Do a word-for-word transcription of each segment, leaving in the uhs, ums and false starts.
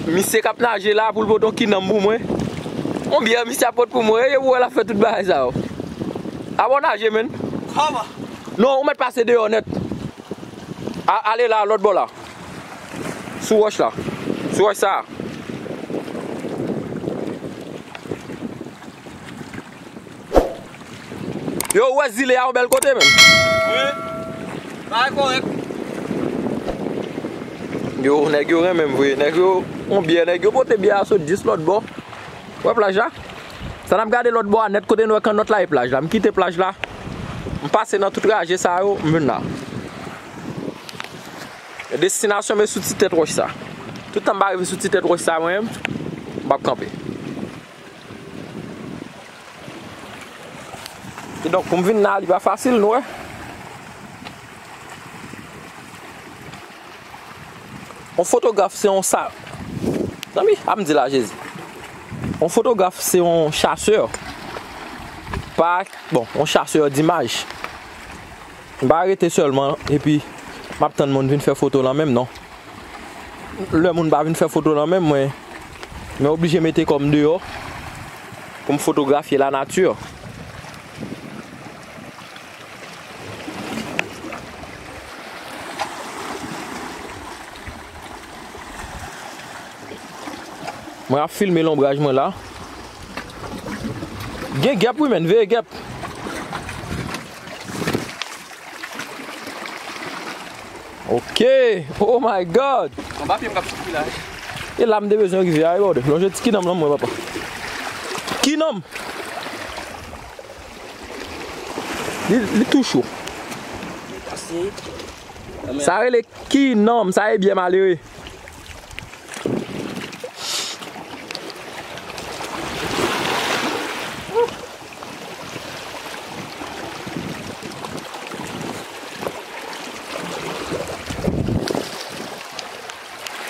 Misye k ap naje la pou l pote yon kinanm pou mwen. Yon byè misye ap pote pou mwen. E pou wè l ap fè tout bagay sa yo. Apa w naje, menn? Kòman? Non, ou mèt pase deyò nèt. A, ale la, lòt bò la. Sou wòch la. Sou wòch sa a. Yo, ou wè zile a yon bèl kote, menm. Wi. Bagay kòrèk. Yo, nèg yo renmen m vre. Nèg yo, yon byè, nèg yo pote byè a sot jis lòt bò. Wè plaj la? Sa n ap gade lòt bò a nèt kote nou wè kannòt la e plaj la. M kite plaj la. M pase nan tout raje sa yo, m vin la. Destinasyon m e sou ti tèt wòch sa. Tout tan m pa rive sou ti tèt wòch sa, mwen menm, m p ap kanpe. Kidonk, pou m vin la, li pa fasil, nou wè. Yon fotograf, se yon sa-, zanmi, a m di la, Jezi. Yon fotograf, se yon chasè. Pa, bon, yon chasè dimaj. M pa rete sèlman, epi m ap tann moun vin fè foto lan menm, non. Lè moun pa vin fè foto lan menm, mwen, mwen oblije mete kò m deyò pou m fotografye lanati. Mwen ap filme lonbraj mwen la. Gen gèp wi, menn, veye gèp. Ok. Oh my God. Anba pye m k ap soufri la. E la m te bezwen rive a, e bòdè. Lonje ti kinanm lan mwen, papa. Kinanm! Li, li tou cho. Sa rele kinanm, sa e byè malere.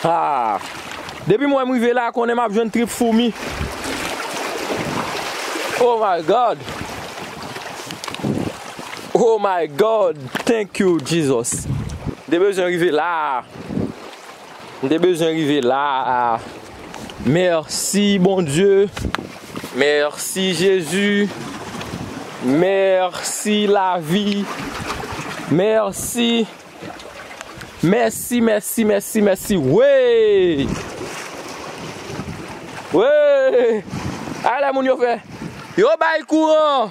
Ah. Depi mwen m rive la, konnen m ap jwenn trip foumi. Oh my God. Oh my God. Thank you, Jesus. M te bezwen rive la. M te bezwen rive la. Mèsi, Bondye. Mèsi, Jezi. Mèsi, lavi. Mèsi. Mèsi, mèsi, mèsi, mèsi. Wey! Wey! A lè moun yo fè. Yo bay kouran!